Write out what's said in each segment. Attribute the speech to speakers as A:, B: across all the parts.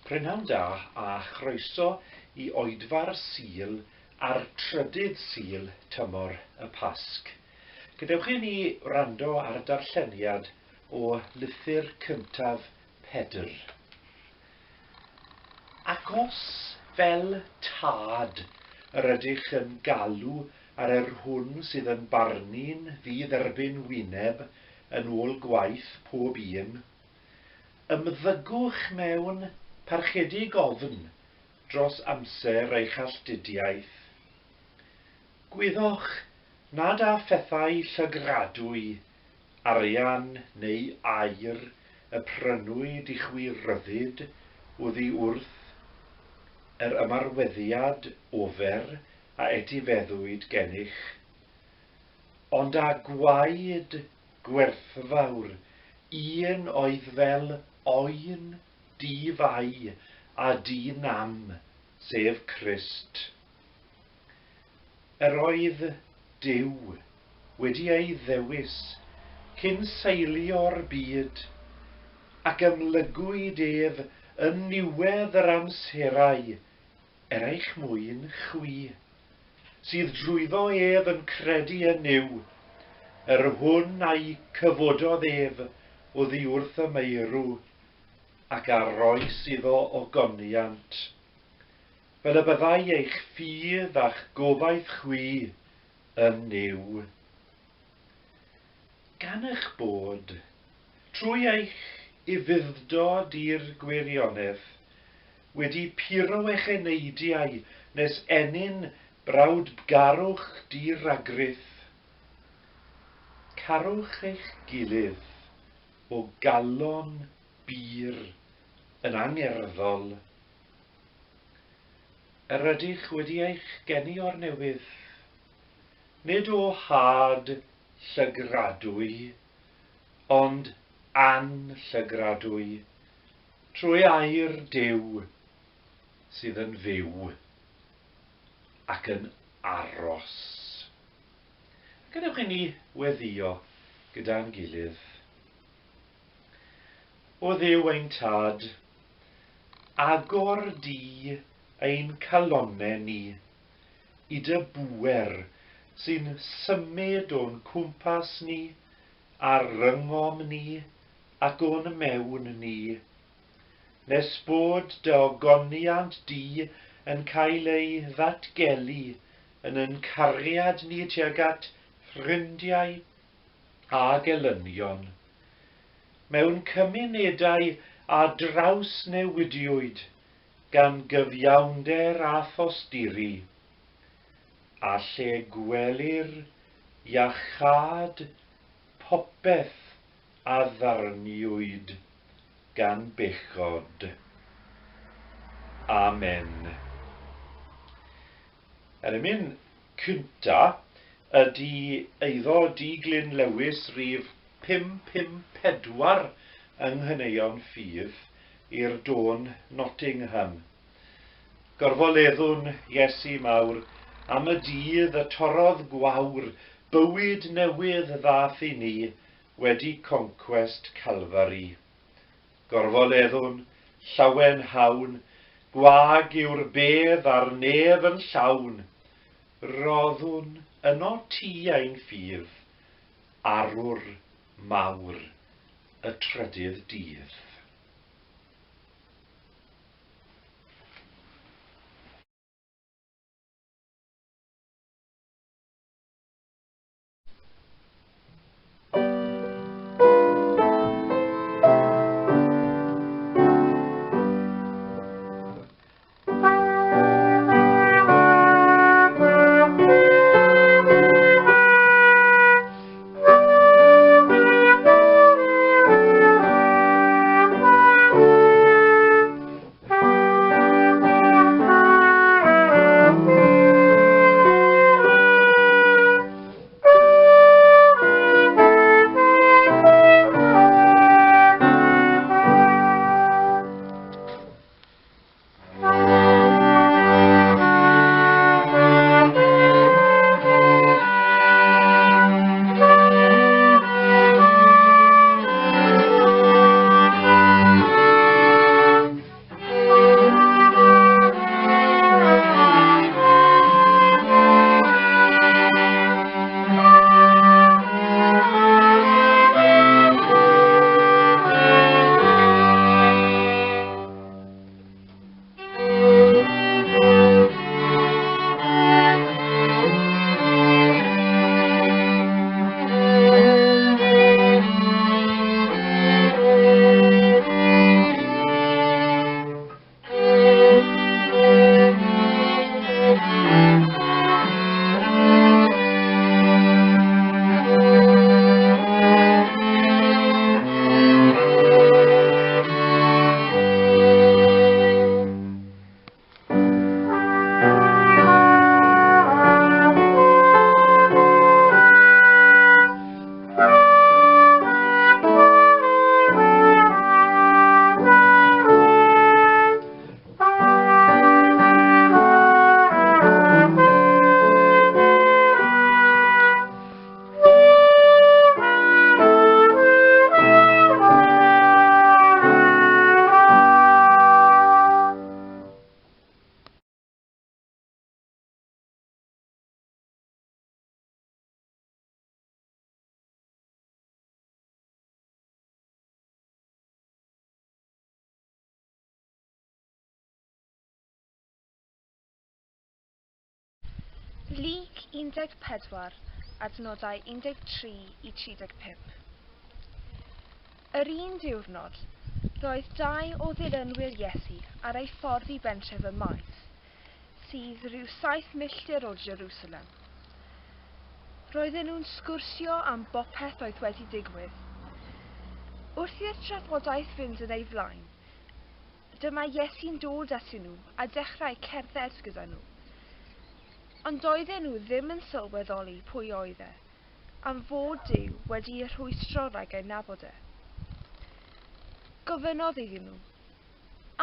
A: Prynhawn da a chroeso i oedfa'r Sul a'r trydydd Sul tymor y Pasg. Gadewch i ni wrando ar darlleniad o lythyr cyntaf Pedr. Ac os fel tad yr ydych yn galw ar yr hwn sydd yn barnu'n ddi-dderbyn wyneb yn ôl gwaith pob un, Ymddygwch mewn parchedig ofn dros amser eich alltudiaeth. Gwyddoch nad â phethau llygradwy, arian neu aur y prynwyd i chwi ryddid oddi wrth yr ymarweddiad ofer a etifeddwyd gennych, ond â gwaed gwerthfawr, un oedd fel oen di-fai a di-nam, sef Crist. Yr oedd Duw wedi ei ddewis cyn seilio'r byd, ac ymlygwyd ef yn niwedd yr amserau er eich mwyn chwi, sydd drwyddo ef yn credu yn Nuw, yr hwn a'i cyfododd ef oddi wrth y meirw, ac a roes iddo ogoniant, fel y byddai eich ffydd a'ch gobaith chwi yn Nuw. Gan eich bod, trwy eich ufudd-dod i'r gwirionedd, wedi puro eich eneidiau nes ennyn brawdgarwch di-ragrith, carwch eich gilydd o galon bur yn angerddol. Yr ydych wedi eich geni o'r newydd, nid o had llygradwy, ond anllygradwy, trwy air Duw sydd yn fyw ac yn aros. Gadewch i ni weddïo gyda'n gilydd. O Dduw ein Tad, agor di ein calonnau ni i dy bŵer sy'n symud o'n cwmpas ni a rhyngom ni ac o'n mewn ni, nes bod dy ogoniant di yn cael ei ddatgelu yn yn cariad ni tuag at ffrindiau a gelynion, mewn cymunedau a drawsnewidiwyd gan gyfiawnder a thosturi, a lle gwelir iachâd popeth a ddarniwyd gan bechod. Amen. Yr emyn cynta ydy eiddo D. Glyn Lewis rif 554 yng Nghaneuon Ffydd i'r dôn Nottingham. Gorfoleddwn Iesu mawr am y dydd y torrodd gwawr bywyd newydd ddath i ni wedi concwest Calfari. Gorfoleddwn, llawen hawn, gwag yw'r bedd a'r nef yn llawn. Roddwn yno ti ein ffydd, arwr mawr y trydydd dydd.
B: Luc 14, adnodau 13 i 35. Yr un diwrnod, roedd dau o ddilynwyr Iesu ar ei ffordd i bentref y Maes, sydd rhyw saith milltir o Jerusalem. Roedden nhw'n sgwrsio am bopeth oedd wedi digwydd. Wrth i'r trafodaeth fynd yn ei flaen, dyma Iesu'n dod atyn nhw a dechrau cerdded gyda nhw. Ond doedden nhw ddim yn sylweddoli pwy oedd e, am fod Duw wedi eu rhwystro rhag ei nabod e. Gofynnodd iddyn nhw,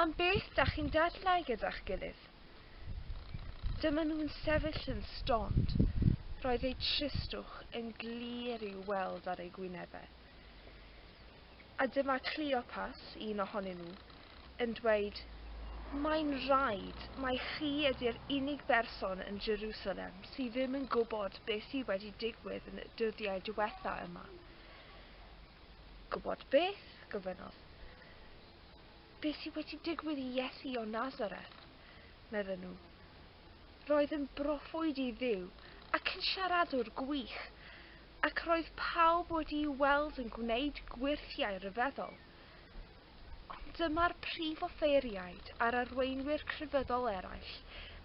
B: Am beth dach chi'n dadlau gyda'ch gilydd? Dyma nhw'n sefyll yn stond, roedd eu tristwch yn glir i'w weld ar eu gwynebau. A dyma Cleopas, un ohonyn nhw, yn dweud, Mae'n rhaid mai chi ydy'r unig berson yn Jerusalem sydd ddim yn gwybod beth sydd wedi digwydd yn y dyddiau diwetha yma. Gwybod beth? gofynnodd. Beth sydd wedi digwydd i Iesu o Nazareth? medden nhw. Roedd yn broffwyd i Dduw ac yn siaradwr gwych, ac roedd pawb wedi'i weld yn gwneud gwyrthiau rhyfeddol. Ond dyma'r prif offeiriaid a'r arweinwyr crefyddol eraill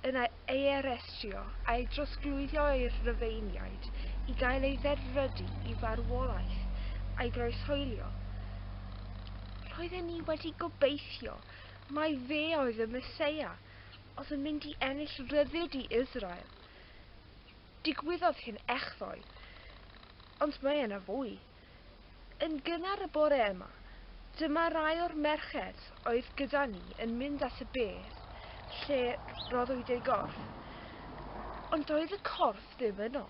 B: yn ei arestio a'i drosglwyddo i'r Rhufeiniaid i gael ei ddedfrydu i farwolaeth a'i groeshoelio. Roedden ni wedi gobeithio mai fe oedd y Meseia oedd yn mynd i ennill rhyddid i Israel. Digwyddodd hyn echddoe, ond mae yna fwy. Yn gynnar y bore yma, dyma rai o'r merched oedd gyda ni yn mynd at y bedd lle roddwyd ei gorff, ond doedd y corff ddim yno.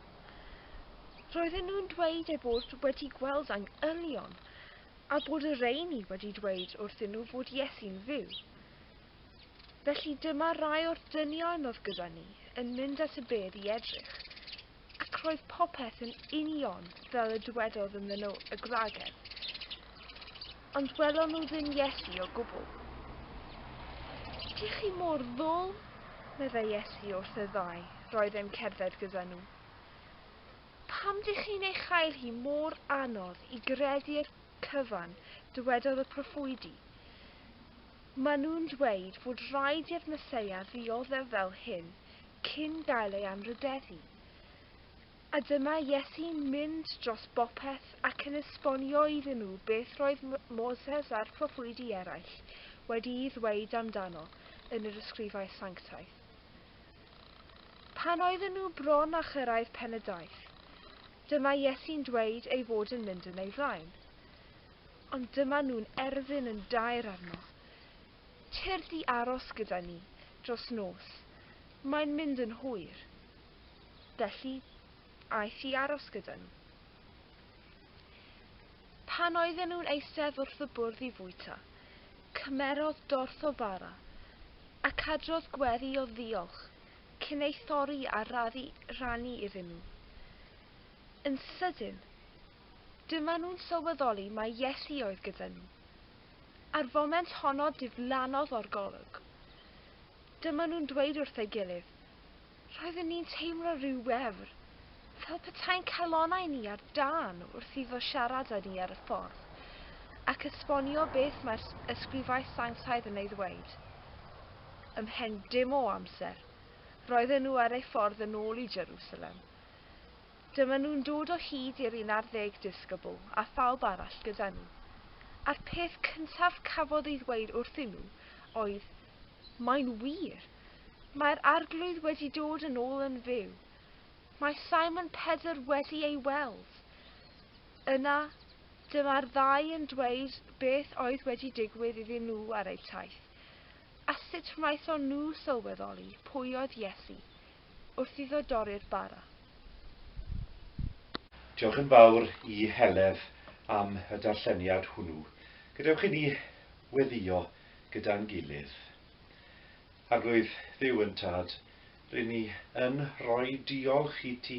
B: Roedden nhw'n dweud eu bod wedi gweld angylion a bod y rheini wedi dweud wrthyn nhw fod Iesu'n fyw. Felly dyma rai o'r dynion oedd gyda ni yn mynd at y bedd i edrych, ac roedd popeth yn union fel y dywedodd ynddyn nhw y gwragedd. Ond welon nhw ddim Iesu o gwbl. Dych chi mor ddwl, meddai Iesu wrth y ddau roedd e'n cerdded gyda nhw. Pam dych chi'n ei chael hi mor anodd i gredu'r cyfan dywedodd y proffwydi? Maen nhw'n dweud fod rhaid i'r Meseia ddioddef fel hyn cyn gael ei anrhydeddu. A dyma Iesu'n mynd dros bopeth ac yn esbonio iddyn nhw beth roedd Moses a'r proffwydi eraill wedi'i ddweud amdano yn yr ysgrifau sanctaidd. Pan oedden nhw bron â chyrraedd pen y daith, dyma Iesu'n dweud ei fod yn mynd yn ei flaen. Ond dyma nhw'n erfyn yn daer arno. Tyrd i aros gyda ni dros nos, mae'n mynd yn hwyr. Felly, aeth i aros gyda nhw. Pan oedden nhw'n eistedd wrth y bwrdd i fwyta, cymerodd dorth o fara, ac adrodd gweddi o ddiolch, cyn ei thorri a raddu rhannu iddyn nhw. Yn sydyn, dyma nhw'n sylweddoli mai Iesu oedd gyda nhw. A'r foment honno diflannodd o'r golwg. Dyma nhw'n dweud wrth ei gilydd, Roedden ni'n teimlo rhyw wefr, fel petai'n calonnau ni ar dân wrth iddo siarad â ni ar y ffordd, ac esbonio beth mae'r ysgrifau sanctaidd yn ei ddweud. Ymhen dim o amser, roedden nhw ar eu ffordd yn ôl i Jerusalem. Dyma nhw'n dod o hyd i'r unarddeg disgybl a phawb arall gyda nhw. A'r peth cyntaf cafodd ei ddweud wrthyn nhw oedd, Mae'n wir! Mae'r Arglwydd wedi dod yn ôl yn fyw. Mae Simon Pedr wedi ei weld. Yna, dyma'r ddau yn dweud beth oedd wedi digwydd iddyn nhw ar eu taith, a sut wnaethon nhw sylweddoli pwy oedd Iesu wrth iddo dorri'r bara.
A: Diolch yn fawr i Heledd am y darlleniad hwnnw. Gadewch i ni weddïo gyda'n gilydd. Arglwydd Dduw yn Tad, ry'n ni yn rhoi diolch i ti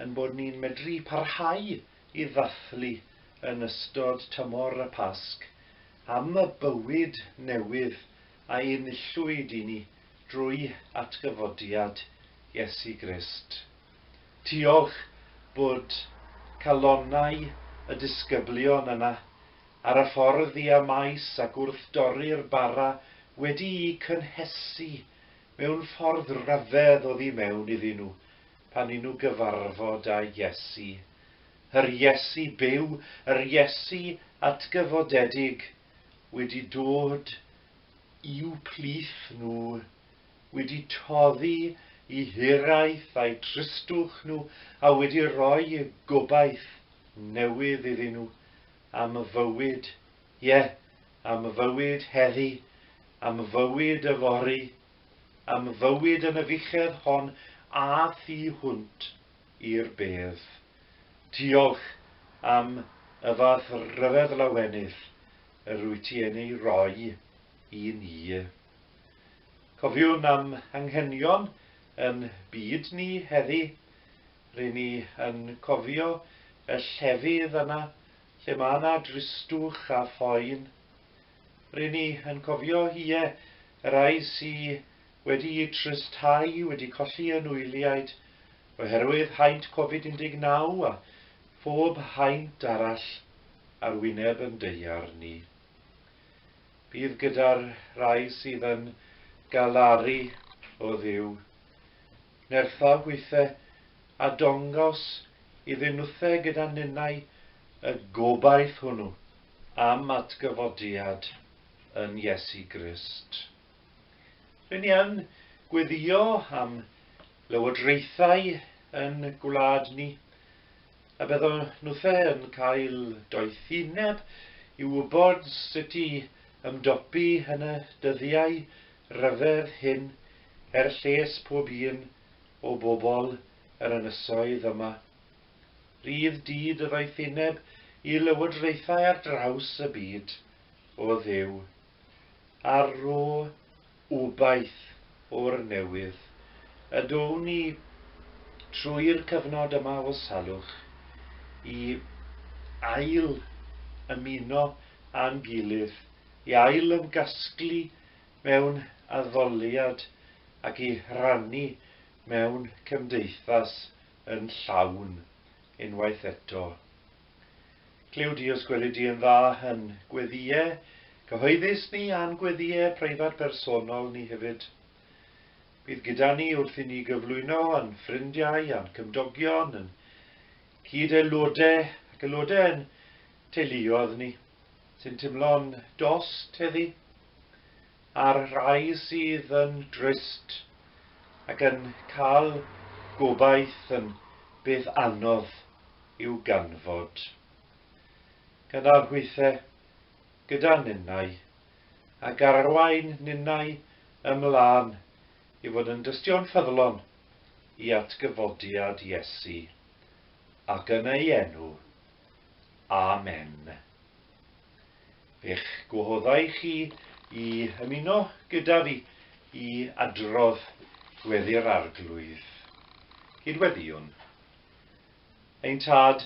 A: yn bod ni'n medru parhau i ddathlu yn ystod tymor y Pasg am y bywyd newydd a enillwyd i ni drwy atgyfodiad Iesu Grist. Diolch bod calonnau y disgyblion yna ar y ffordd i Emaus ac wrth dorri'r bara wedi'u cynhesu mewn ffordd ryfedd oddi mewn iddyn nhw pan i nhw gyfarfod â Iesu. Yr Iesu byw, yr Iesu atgyfodedig wedi dod i'w plith nhw, wedi toddi i hiraeth a'u tristwch nhw a wedi rhoi gobaith newydd iddyn nhw am fywyd, ie, am fywyd heddi, am fywyd yfory, am fywyd yn y fuchedd hon a thu hwnt i'r bedd. Diolch am y fath ryfedd lawenydd yr wyt ti yn ei roi i ni. Cofiwn am anghenion yn byd ni heddi. Ry'n ni yn cofio y llefydd yna lle mae yna dristwch a phoen. Ry'n ni yn cofio, ie, y rhai sy wedi tristhau, wedi colli anwyliaid oherwydd haint Covid-19 a phob haint arall ar wyneb yn daear ni. Bydd gyda'r rhai sydd yn galaru o Dduw. Nertha hwythe a dongos iddyn nhwthe gyda ninnau y gobaith hwnnw am atgyfodiad yn Iesu Grist. Rŷn ni yn gweddïo am lywodraethau yn gwlad ni, a byddwn nhwthe yn cael doethineb i wybod sut i ymdopi yn y dyddiau rhyfedd hyn er lles pob un o bobl yr ynysoedd yma. Rhydd di dy ddoethineb i lywodraethau ar draws y byd, o Dduw, a rho obaith o'r newydd. Y down ni trwy'r cyfnod yma o salwch i ail ymuno â'n gilydd, i ail ymgasglu mewn addoliad ac i rannu mewn cymdeithas yn llawn unwaith eto. Clyw di os gweli di yn dda yn gweddïau cyhoeddus ni a'n gweddïau preifat personol ni hefyd. Bydd gyda ni wrth i ni gyflwyno a'n ffrindiau a'n cymdogion, yn cyd-aelodau ac aelodau yn teuluoedd ni, sy'n teimlo'n dost heddi, a'r rhai sydd yn drist ac yn cael gobaith yn beth anodd i'w ganfod. Gyda'r hwythau, gyda ninnau, ac arwain ninnau ymlaen i fod yn dystion ffyddlon i atgyfodiad Iesu, ac yn ei enw. Amen. Fe'ch gwahoddai chi i ymuno gyda fi i adrodd Gweddi'r Arglwydd. Cydweddïwn. Ein Tad,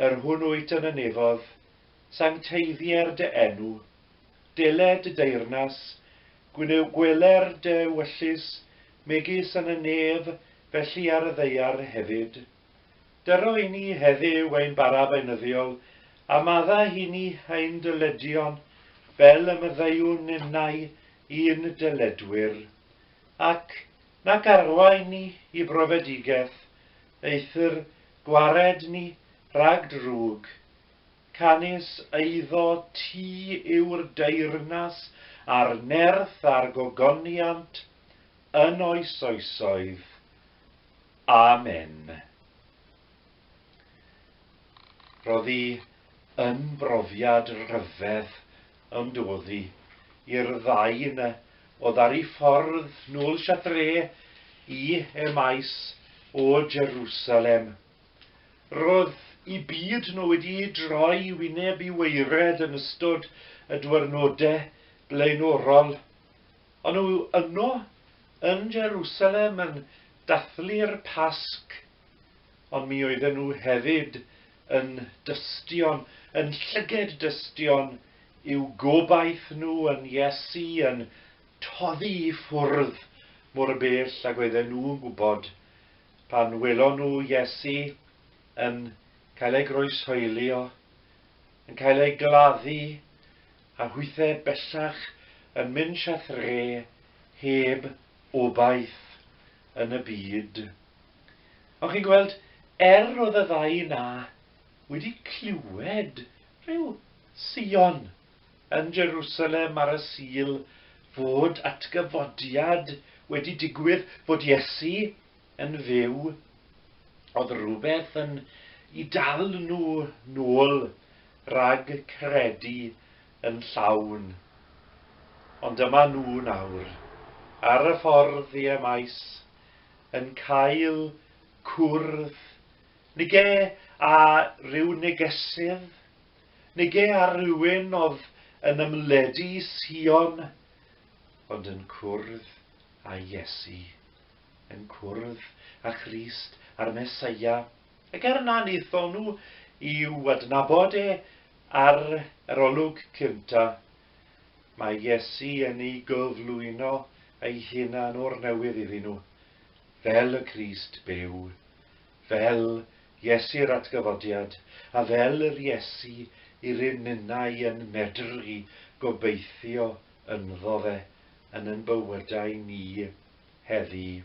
A: yr hwn wyt yn y nefodd, sancteiddier dy enw, dele dy deyrnas, gweler dy ewyllys, megis yn y nef, felly ar y ddaear hefyd. Dyro i ni heddiw ein bara beunyddiol, a maddau i ni ein dyledion, fel y maddeuwn ninnau i'n dyledwyr. Ac nac arwain ni i brofedigaeth, eithr gwared ni rhag drwg. Canys eiddo ti yw'r deyrnas a'r nerth a'r gogoniant yn oes oesoedd. Amen. Roedd hi yn brofiad rhyfedd yn doddi i'r ddau yna oedd ar ei ffordd nôl Chatre i Emaus o Jerusalem. Roedd i byd nhw wedi droi wyneb i waered yn ystod y dwyrnodau blaenorol. O'n nhw yno yn Jerusalem yn dathlu'r Pasg, ond mi oedden nhw hefyd yn dystion, yn llyged dystion i'w gobaith nhw yn Iesu yn toddi i ffwrdd mor bell ag oedden nhw'n gwybod. pan welon nhw Iesu yn cael ei groeshoelio, yn cael ei gladdu, a hwythau bellach yn mynd siathre heb obaith yn y byd. Ond chi'n gweld, er oedd y ddau 'na wedi clywed rhyw sïon yn Jerusalem ar y Sul fod atgyfodiad wedi digwydd, fod Iesu yn fyw, oedd rhywbeth yn i dal nhw nôl rhag credu yn llawn. Ond dyma nhw nawr, ar y ffordd i Emaus, yn cael cwrdd, nige â rhyw negesydd, nige â rhywun oedd yn ymledu Sion, ond yn cwrdd â Iesu, yn cwrdd â Christ a'r Meseia. Ac er na wnaethon nhw i'w adnabod e ar yr olwg cynta, mae Iesu yn ei gyflwyno ei hunan o'r newydd iddyn nhw, fel y Crist byw, fel Iesu'r atgyfodiad, a fel yr Iesu i'r un ninnau yn medru gobeithio ynddo fe yn yn bywydau ni heddi.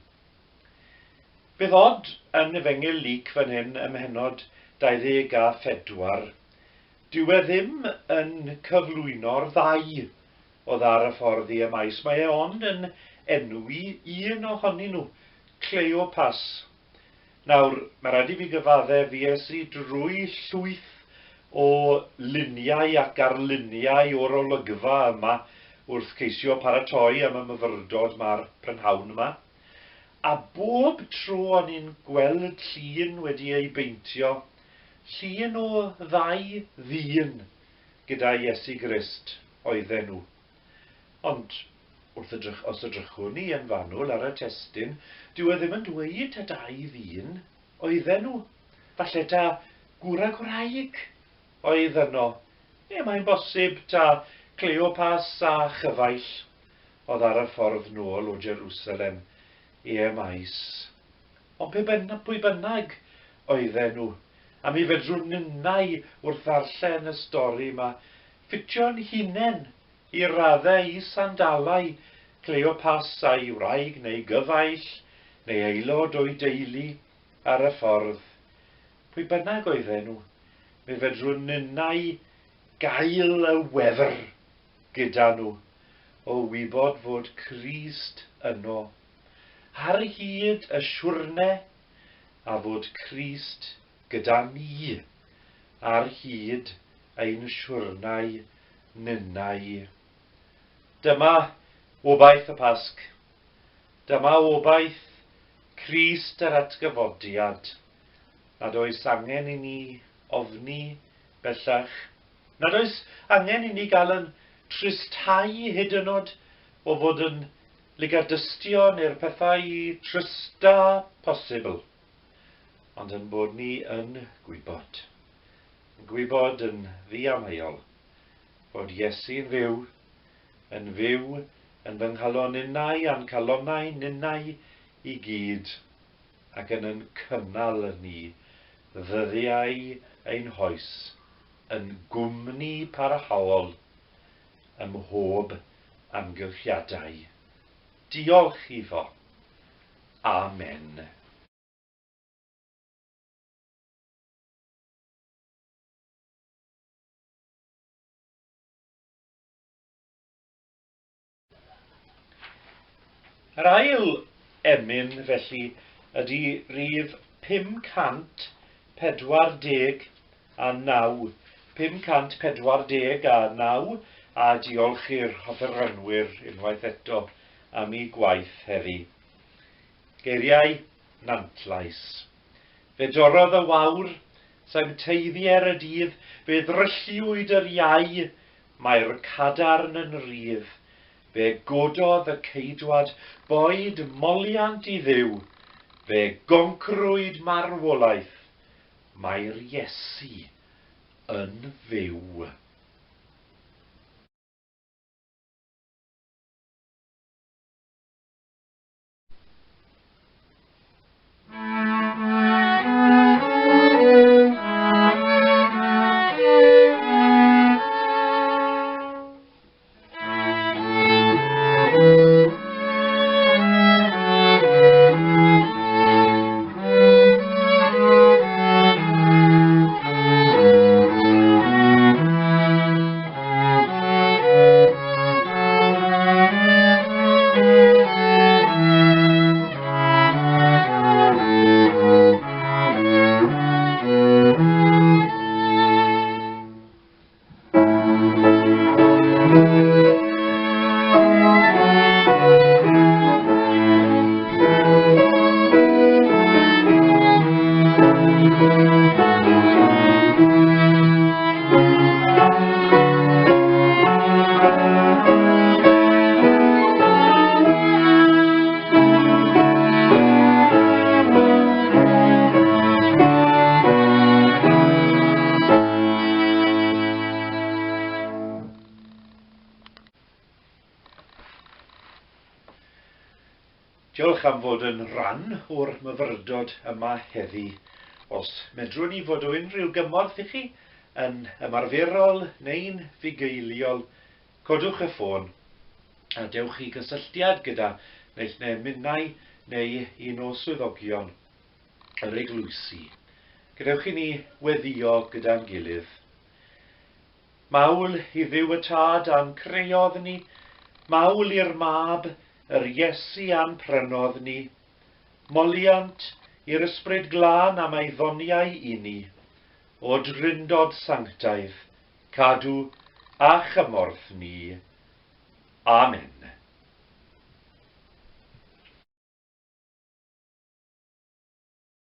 A: Beth od yn Efengyl Luc fan hyn ym mhennod 24, dyw e ddim yn cyflwyno'r ddau oedd ar y ffordd i Emaus, mae e ond yn enwi un ohonyn nhw, Cleopas. Nawr, mae rhaid i fi gyfadde, fues i drwy llwyth o luniau ac arluniau o'r olygfa yma wrth ceisio paratoi am y myfyrdod ma'r prynhawn yma. A bob tro o'n i'n gweld llun wedi ei beintio, llun o ddau ddyn gyda Iesu Grist oedden nhw. Ond wrth edrych, os edrychwn ni yn fanwl ar y testun, dyw e ddim yn dweud ta dau ddyn oedden nhw. Falle ta gŵr a gwraig oedd yno. Neu mae'n bosib ta Cleopas a chyfaill oedd ar y ffordd nôl o Jerusalem i Emaus. Ond pe bynnag, pwy bynnag oedden nhw, a mi fedrwn ninnau wrth ddarllen y stori yma ffitio'n hunain i raddau i sandalau Cleopas a'i wraig neu gyfaill neu aelod o'i deulu ar y ffordd. Pwy bynnag oedden nhw, mi fedrwn ninnau gael y wefr gyda nhw o wybod fod Crist yno ar hyd y siwrne a fod Crist gyda ni ar hyd ein siwrnau ninnau. Dyma obaith y Pasg. Dyma obaith Crist yr atgyfodiad, nad oes angen i ni ofni bellach, nad oes angen i ni gael yn tristhau hyd yn oed o fod yn ligadystion i'r pethau trista posibl, ond yn bod ni yn gwybod, yn gwybod yn ddiamheuol, fod Iesu'n fyw, yn fyw yn fy nghalon ninnau a'n calonnau ninnau i gyd, ac yn yn cynnal ni ddyddiau ein hoes yn gwmni parhaol ym mhob amgylchiadau. Diolch iddo. Amen. Yr ail emyn, felly, ydy rif 549. 549, a diolch i'r offerynwyr unwaith eto am eu gwaith heddi. Geiriau Nantlais. Fe dorrodd y wawr, sancteiddier y dydd, fe ddrylliwyd yr iau, mae'r cadarn yn rhydd. Fe gododd y ceidwad, boed moliant i Dduw, fe goncrwyd marwolaeth, mae'r Iesu yn fyw. Diolch am fod yn rhan o'r myfyrdod yma heddi. Os medrwn ni fod o unrhyw gymorth i chi, yn ymarferol neu'n fugeiliol, codwch y ffôn a dewch i gysylltiad gyda naill neu minnau neu un o swyddogion yr eglwysi. Gadewch i ni weddïo gyda'n gilydd. Mawl i Dduw y Tad a'n creodd ni, mawl i'r Mab, yr Iesu a'n prynodd ni, moliant i'r Ysbryd Glân am ei ddoniau i ni, o Drindod Sanctaidd, cadw a chymorth ni. Amen.